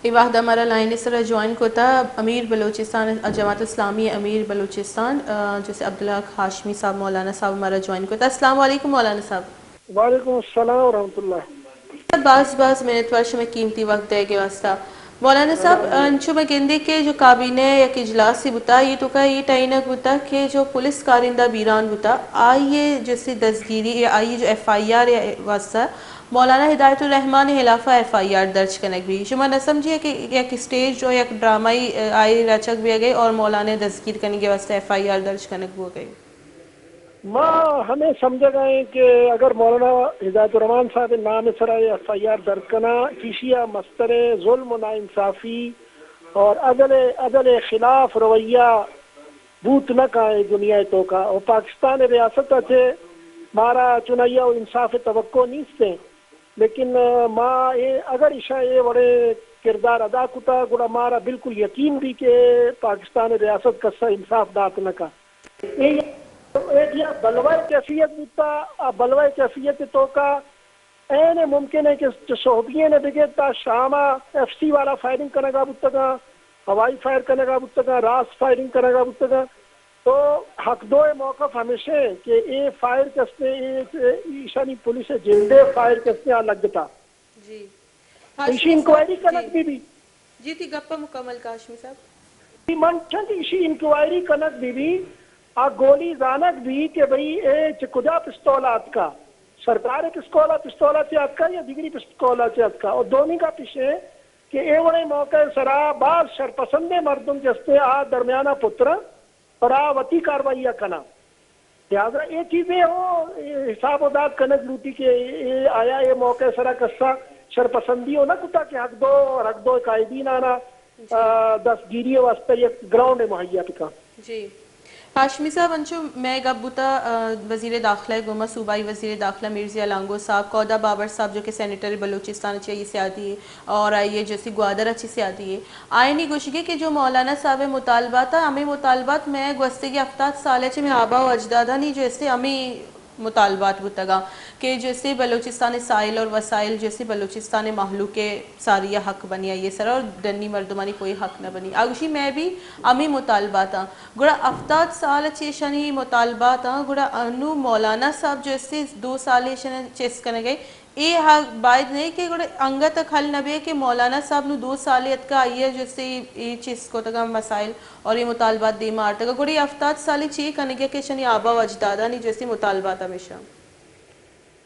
اے وہد ءَ مارا لائن ءِ سرا جوائن کتا امیر بلوچستان، جماعت اسلامی امیر بلوچستان، آ، جیسے عبدالحق ہاشمی صاحب، مولانا صاحب مارا جوائن کتا۔ السلام علیکم مولانا صاحب۔ وعلیکم السلام ورحمۃ اللہ۔ باز باز منتوار شمئے قیمتی وقت دئیگ ءِ واسطہ۔ مولانا صاحب، انچو مہ گندے کہ جو کابینہ ءِ یک اجلاسے بوتا، آئی ءِ توکا اے ٹہینگ بوتا کہ جو پولیس کارندہ بیران بوتا، آئی ءِ جیسے دزگیری یا آئی ءِ جو ایف آئی آر ءِ واسطہ مولانا ہدایت الرحمان ءِ خلاف ءَ ایف آئی آر درج کنگ بی۔ شما نہ سمجھے کہ یک اسٹیج و یک ڈرامائی، آئی رچگ بیگ ءَ اور مولانا ءِ دزگیر کنگ ءِ واسطہ ایف آئی آر درج کنگ بوگ ءَ؟ ما ہمے سمجھگ ءَ ایں کہ اگر مولانا ہدایت الرحمان صاحب ءِ نام ءِ سرا اے ایف آئی آر درج کناں، ایشی ءَ مستریں ظلم و ناانصافی اور عدل، عدل ءِ خلاف رویہ بوت نہ کن اے دنیا ءِ توکا۔ و پاکستان ءِ ریاست ءَ چہ مارا چنائی ءَ انصاف ءِ توقع نیست ایں۔ لیکن، آ، ما اے، اگر ایشاں اے وڑیں کردار ادا کتا، گڑا مارا بالکل یقین بی کہ پاکستان ءِ ریاست کسا انصاف دات نہ کن۔ اے، اے یک بلوہ ءِ کیفیت بوتا، آ بلوہ ءِ کیفیت ءِ توکا عین ممکن ایں کہ چہ سہبیئین ءَ بگر تا شام ءَ ایف سی والا فائرنگ کنگا بوتگاں، ہوائی فائر کنگا بوتگاں، راست فائرنگ کنگا بوتگاں۔ تو حق دو ءِ موقف ہمیش ایں کہ اے فائر کستے، اے، ایشانی پولیس ءِ جندے فائر کستے آ لگتا۔ جی۔ ایشی ہاشمی صاحب، انکوائری کنگ جی۔ بی بی۔ جی، تی گپ ءَ مکمل کا ہاشمی صاحب۔ من چنت ایشی انکوائری کنگ بی بی، آ گولی زانگ بی کہ بھئی اے چہ کجا پستول آتکا، سرکار ءِ پستول ءَ، پستول ءَ چہ آتکا یا دگری پستول ءَ چہ آتکا۔ اور دومی گپ ایش ایں کہ اے وڑیں موقع ءِ سرا باز شرپسندیں مردم جستے آ درمیان ءَ پترن۔ پر آ وتی کاروائی ءَ کناں۔ لہذا اے چیزے ہوں حساب و داد کنگ لوٹی کہ اے، آیا اے موقع ءِ سرا کسا شرپسندی ہو نہ کتا کہ حق دو اور حق دو قائدین آنا، جی۔ آ، دستگیری ءِ واسطہ یک گراؤنڈ مہیا بکن۔ جی۔ ہاشمی صاحب، انچو مئے گپ بوتا، آ، وزیر داخلہ ءِ گوما، صوبائی وزیر داخلہ میر ضیاء لانگو صاحب، کودا بابر صاحب جو کہ سینیٹر بلوچستان چہ آئی سیادی اور آئی ءِ جیسے گوادر ءَ چہ سیادی ءَ، آئینی گوشگے کہ جو مولانا صاحب ءِ مطالبات ءَ، ہمے مطالبات مئے گوستگیں ہفتاد سال ءَ چہ مئے آبا و اجدادانی جیسے ہمے مطالبات بوتگاں کہ جیسے بلوچستان ءِ ساحل اور وسائل جیسے بلوچستان ءِ مہلوک ءِ ساری ءَ حق بنی، آئی ءِ سرا اور ڈنی مردمانی کوئی حق نہ بنی۔ آ گوشی مئے بھی ہمے مطالبات آں۔ گڑا ہفتاد سال ءَ چہ ایشانی مطالبات آں، گڑا انو مولانا صاحب جیسے دو سال ایشاں چست کنگ ءَ اے حق باید نہ کہ گڑا انگت ءَ حل نہ بی کہ مولانا صاحب نوں دو سالے اتکا، آئی ءَ جستے اے چست کتگاں مسائل اور اے مطالبات دیما آرتگا، گڑا اے ہفتاد سالے چے کنگی کہ اشانی آبا و اجدادانی جستے مطالبات ہمیشاں۔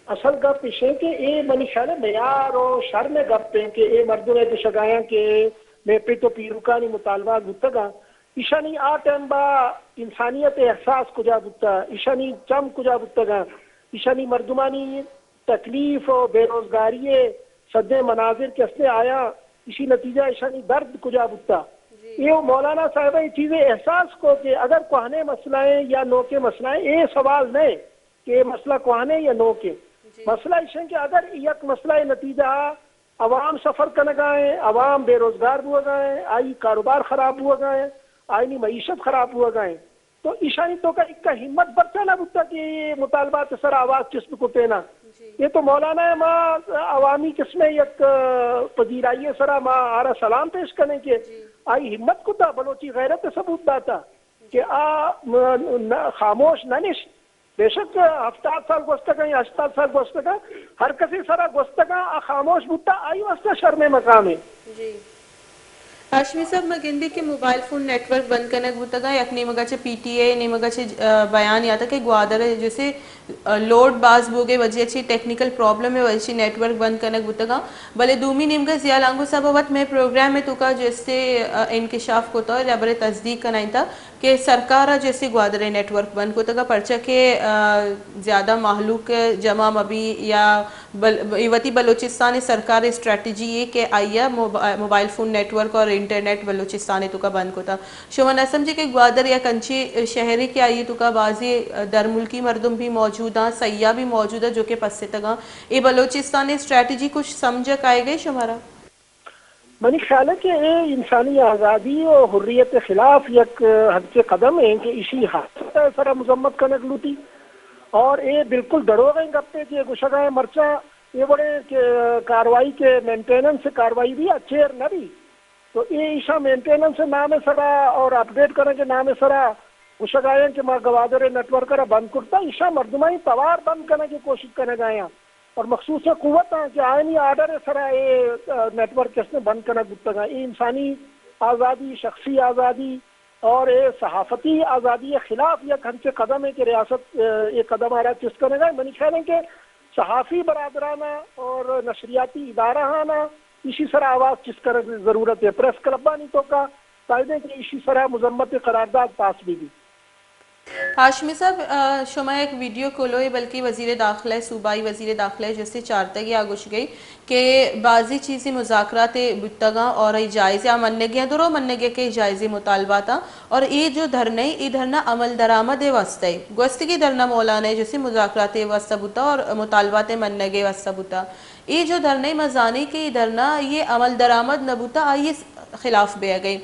اصل گپ اش انت کہ اے منی خیال ءَ میار و شرم ءِ گپ انت کہ اے مردم ءَ گوشگایاں کہ مئے پت و پیرکانی مطالبات بوتگاں، ایشانی آ ٹائم با انسانیت ءِ احساس کجا بوتا، ایشانی چم کجا بوتگاں، ایشانی مردمانی تکلیف و بے روزگاری ءِ سدیں مناظر کہ استیں آیاں، ایشی نتیجہ ایشانی درد کجا بوتا؟ جی۔ اے و مولانا صاحب ءَ اے چیزے احساس کو کہ اگر کوہنیں مسئلہ ایں یا نوکیں مسئلہ ایں، اے سوال نہ ایں کہ اے مسئلہ کوہن ایں یا نوک ایں۔ جی۔ مسئلہ ایش ایں کہ اگر یک مسئلہ ءِ نتیجہ ءَ عوام سفر کنگا ایں، عوام بے روزگار بوگا ایں، آئی کاروبار خراب بوگا ایں، آئینی معیشت خراب بوگا ایں، تو ایشانی توکا اکا ہمت پرچا نہ بوتا کہ اے مطالبات ءِ سرا آواز چست بکتینا؟ جی۔ اے تو مولانا ءِ ما عوامی قسم ءِ یک، آ، پذیرائی ءِ سرا ما آرا سلام پیش کنیں کہ، جی، آئی ہمت کتا، بلوچی غیرت ءِ ثبوت داتا، جی، کہ آ م-، نہ، خاموش نہ نشت۔ بے شک ہفتاد سال گوستگاں یا ہشتاد سال گوستگاں، ہر کسی سرا گوستگاں، آ خاموش بوتا، آئی واسطہ شرمیں مقامے۔ جی۔ ہاشمی صاحب، ما گندی کہ موبائل فون نیٹ ورک بند کنگ بوتگاں، یک نیمگا چہ پی ٹی اے، نیمگا چہ، آ، بیان یاتا کہ گوادر ءَ جسے، آ، لوڈ باز بوگے وجہ چہ، ٹیکنیکل پرابلم ءِ وجہ چہ نیٹ ورک بند کنگ بوتگاں، بلے دومی نیمگا ضیاء لانگو صاحب وت مئے پروگرام ءِ توکا جسے، آ، انکشاف کتا اور یا برے تصدیق کنائینتا کہ سرکار ءَ جسے گوادر ءِ نیٹ ورک بند کتگ ءَ، پرچا کہ، آ، زیادہ مہلوک جمع مہ بی یا بل-، اے وتی بلوچستان ءِ سرکار ءِ اسٹریٹجی یے کہ آئی ءَ mob-, mobile phone network اور انٹرنیٹ بلوچستان ءِ توکا بند کتگ۔ شما نہ سمجھے کہ گوادر یک انچیں شہرے کہ آئی ءِ توکا بازیں درملکی مردم بھی موجود آں، سیاح بھی موجود آں جو کہ پسیتگ آں۔ اے بلوچستان ءِ اسٹریٹجی کچھ سمجھ ءَ کائیگ ءَ شمارا؟ منی خیال ءَ کہ اے انسانی آزادی و حریت ءِ خلاف یک ہنچیں قدم ایں کہ ایشی ہر سطح ءِ سرا مذمت کنگ لوٹی اور اے بالکل دروغیں گپے کہ گوشگ ءَ ایں مرچاں اے وڑیں کہ کاروائی کہ مینٹیننس کاروائی بی آ چیر نہ بی۔ تو اے ایشاں مینٹیننس نام سرا اور اپڈیٹ کنگ کے نام سرا گوشگ آیاں کہ ما گوادر نیٹ ورک را بند کرتا، ایشاں مردمانی توار بند کنگ کی کوشش کنگ آیاں۔ اور مخصوص قوت آں کہ آئینی آرڈر سرا اے، آ، نیٹ ورک کس نے بند کنگ بوتگاں۔ اے انسانی آزادی، شخصی آزادی اور اے صحافتی آزادی خلاف یک ہنچے قدم ہے کہ ریاست، آ، اے قدم آرا چست کنگا۔ منی خیال ہے کہ صحافی برادرانا اور نشریاتی ادارہ آنا ایشی سرا آواز چست کنگ ضرورت ہے۔ پریس کلبانی توکا بایدیں کہ ایشی سرا مذمت قرارداد پاس بہ بی۔ ہاشمی صاحب، آ، شما یک ویڈیو کلوئے بلکہ وزیر داخلہ، صوبائی وزیر داخلہ جسے چارتگی آ گوشگئی کہ بعضی چیزیں مذاکرات بوتگاں اور ای جائزے آ منگیاں، درو منگے کہ ای جائزے مطالباتاں اور اے جو دھرنہ، اے دھرنہ عمل درآمد واسطہ ہے۔ گوستگی دھرنہ مولانا جسے مذاکرات واسطہ بوتا اور مطالبات منگے واسطہ بوتا۔ اے جو دھرنہ ما زانی کہ اے دھرنہ یہ عمل درآمد نہ بوتا، آئی خلاف بیگ ء۔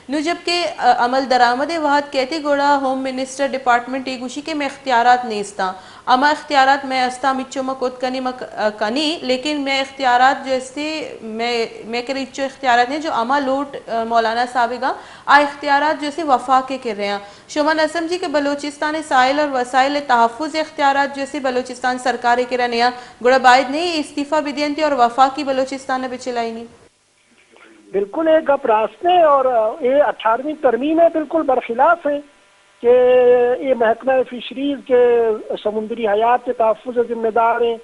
نوں جبکہ، ا، عمل درآمد ء وھد کیت گڑا ہوم منسٹر ڈپارٹمنٹ اے گوشی کہ مئے اختیارات نیستاں، ہما اختیارات مئے استاں، ہمینچو ما کت کنیں، ما ک-، ا، کنیں، لیکن مئے اختیارات جو استے، مئے، مئے کرا ہچو اختیارات نہیں جو ہما لوٹ، ا، مولانا صاحب گا، آ اختیارات جو استے وفاق ء کرے آں۔ شما نہ سمجھی کہ بلوچستان ء ساحل اور وسائل ء تحفظ ء اختیارات جو استے بلوچستان سرکار ء کرا نیاں، گڑا باید نہیں استعفی بدینتی اور وفاقی بلوچستان ء بچلائینی؟ بالکل، اے گپ راست ہے اور اے اٹھارہویں ترمیم ہے، بالکل برخلاف ہے کہ اے محکمہ فشریز کے سمندری حیات کے تحفظ ذمہ دار ہیں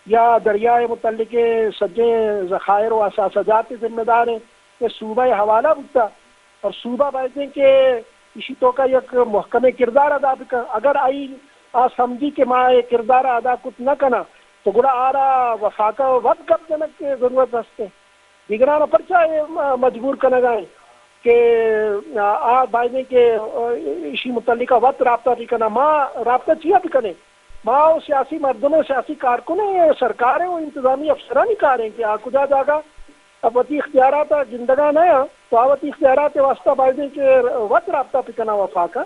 یا دریائے متعلق سجیں ذخائر و اثاثہ جات ذمہ دار ہیں، اے صوبہ حوالہ بوتا اور صوبہ بایدیں کہ ایشی توکا یک محکمیں کردار ادا بکن۔ اگر آئی آ سمجھی کہ ما اے کردار ادا کت نہ کناں تو گڑا آرا وفاقہ وت گپ جنگ ضرورت ہستے۔ دیگران پرچا اے م-، مجبور کنگا ہیں کہ آ، آ بایدیں کہ، آ، ایشی متعلقہ وت رابطہ بکناں۔ ما رابطہ چیا بکنیں؟ ما و سیاسی مردم و سیاسی کارکن ہیں، سرکار و انتظامی افسرانی کار ہیں کہ آ کجا جاگہ اب وتی اختیارات گندگا نہ ہیں، تو آ وتی اختیارات واسطہ بایدیں کہ وت رابطہ بکناں وفاقہ۔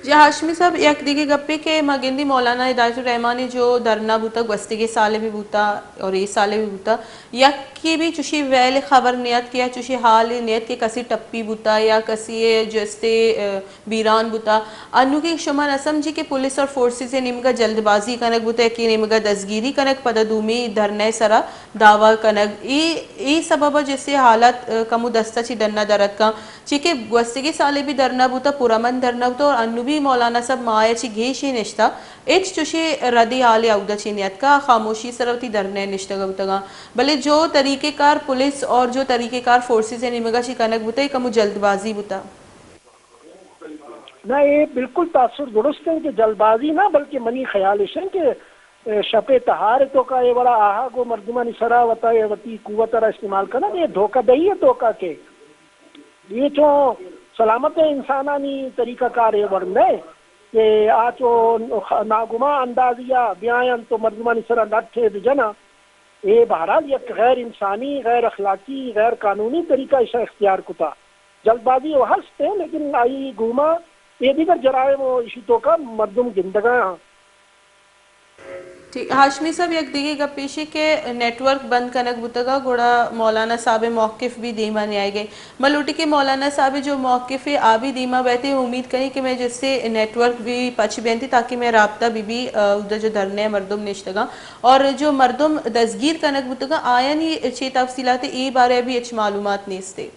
جی ہاشمی صاحب، یک دیگہ گپے کہ ما گندی مولانا ہدایت الرحمانی جو دھرنا بوتا، گوستگی سال بھی بوتا اور اے سال بھی بوتا، یکے بھی چوشی ویل خبر نیت کہ یا چوشی حال نیت کہ کسی ٹپی بوتا یا کسی جو استے، ا، بیران بوتا۔ انو کہ شما نہ سمجھی کہ پولیس اور فورسز نیمگا جلد بازی کنگ بوتا، یکے نیمگا دزگیری کنگ، پدا دومی دھرنا سرا دعوی کنگ۔ اے، اے سبب جسے حالات، ا، کمو دستا چی ڈنا درتکاں۔ چی کہ گوستگی سالے بھی دھرنا بوتا، پرامن دھرنا بوتا اور انو بھی مولانا صاحب ماہ چی گیشی نشتا، ہچ چوشی ردی حالے اودا چی نیتکا، خاموشی سر وتی دھرنا نشتگا بوتگاں۔ بلے جو طریقہ کار پولیس اور جو طریقہ کار فورسز نیمگا چی کنگ بوتا، اے کمو جلد بازی بوتا۔ نہ، اے بالکل تاثر درست ہیں کہ جلد بازی نہ، بلکہ منی خیال اش ہیں کہ، اے، شپ تہار توکا اے وڑا آہگ و مردمانی سرا وتا اے وتی قوت را استعمال کنگ، اے دھوکہ دہی توکا کہ اے چو سلامت انسانانی طریقہ کار اے وڑ نہ کہ آ چو ناگمان اندازیا بیاین تو مردمانی سرا لٹھے بجنا۔ اے بہرحال یک غیر انسانی، غیر اخلاقی، غیر قانونی طریقہ ایشاں اختیار کتا۔ جلد بازی و ہست ہے، لیکن آئی گوما اے دیگر جرائم و ایشی توکا مردم گندگا ہاں۔ ٹھیک، ہاشمی صاحب، یک دیگہ گپ ایشی کہ نیٹ ورک بند کنگ بوتگا، گڑا مولانا صاحب موقف بھی دیما نیائے گئے۔ من لوٹی کہ مولانا صاحب جو موقف ہے، آ بھی دیما بیتے، امید کنی کہ میں جس سے نیٹ ورک بھی پچ بینتی تاکہ میں رابطہ بھی بھی، آ، ادھر جو دھرنے مردم نشتگا اور جو مردم دزگیر کنگ بوتگا، آیانی چی تفصیلات اے بارے بھی اچ معلومات نیستے۔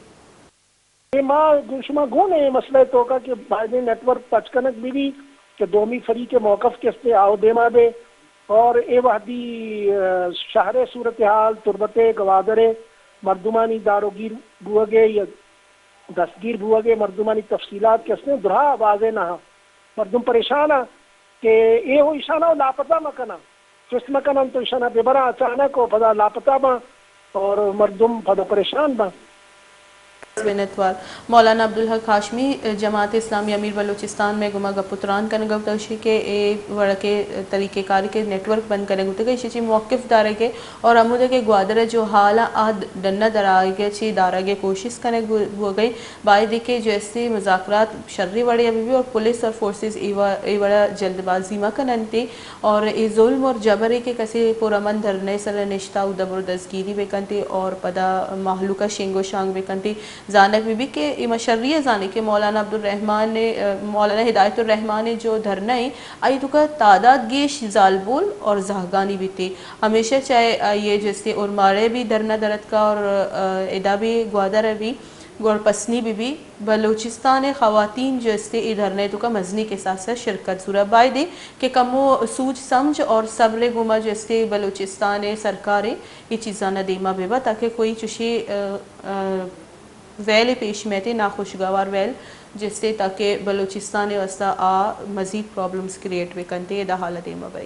اے ما گوں شما گون اے مسئلہ توکا کہ بایدیں نیٹ ورک پچ کنگ بہ بی کہ دومی فریق موقف کستے آو دیما بے اور اے وہدی، آ، شہر صورتحال، تربت گوادر مردمانی داروگیر بوگے یا دستگیر بوگے مردمانی تفصیلات کستے درہا واضح نہ ہاں۔ مردم پریشان ہاں کہ اے ہو ایشانا لاپتہ مکناں۔ چست مکنن تو ایشانا ببراں اچانک و پدا لاپتہ باں اور مردم پدا پریشان باں۔ منتوار۔ مولانا عبدالحق ہاشمی، جماعت اسلامی امیر بلوچستان مئے گوما گپ و تران کنگ ءَ بوتگ، اشی کہ اے وڑکے طریقہ کاری کہ نیٹ ورک بند کنگ بوتگ، اشی چی موقف دارگ ءَ اور ہمودا کہ گوادر ءَ جو حال آ ڈن ءَ درآیگ ءَ چی دارگ ءِ کوشست کنگ بوگ ءَ، باید کہ جو استی مذاکرات شری وڑے ءَ بہ بی اور پولیس اور فورسز اے وا-، اے وڑا جلد بازی مہ کننتی اور اے ظلم اور جبرے کہ کسے پرامن دھرنے سر نشتا اودا برو دزگیری بکنتی اور پدا مہلوکا شنگ و شانگ بکنتی۔ زانگ بہ بی کہ اے ما شری ءَ زانی کہ مولانا عبدالرحمن ءِ، مولانا ہدایت الرحمن ءِ جو دھرنا ایں، آئی توکا تعداد گیش زالبول اور زہگانی بیتی۔ ہمیشہ چاہے آئی ءِ جستے اورماڑے بھی دھرنا درتکا اور، آ، ادا بھی گوادر ءَ بھی گڑ پسنی بہ بی، بلوچستان ءِ خواتین جو استے اے دھرنے توکا مزنی کساس ءَ شرکت زورا۔ بایدے کہ کمو سوج سمجھ اور صبر ءِ گوما جو استے بلوچستان ءِ سرکار ءَ اے چیزانا دیما بہ با تاکہ کوئی چشی، آ، آ، ویل پیش میتے، ناخوشگوار ویل جستے تاکہ بلوچستان ءِ واسطہ آ مزید پرابلمز کریئیٹ بکنتے، ادا حال دیما بے۔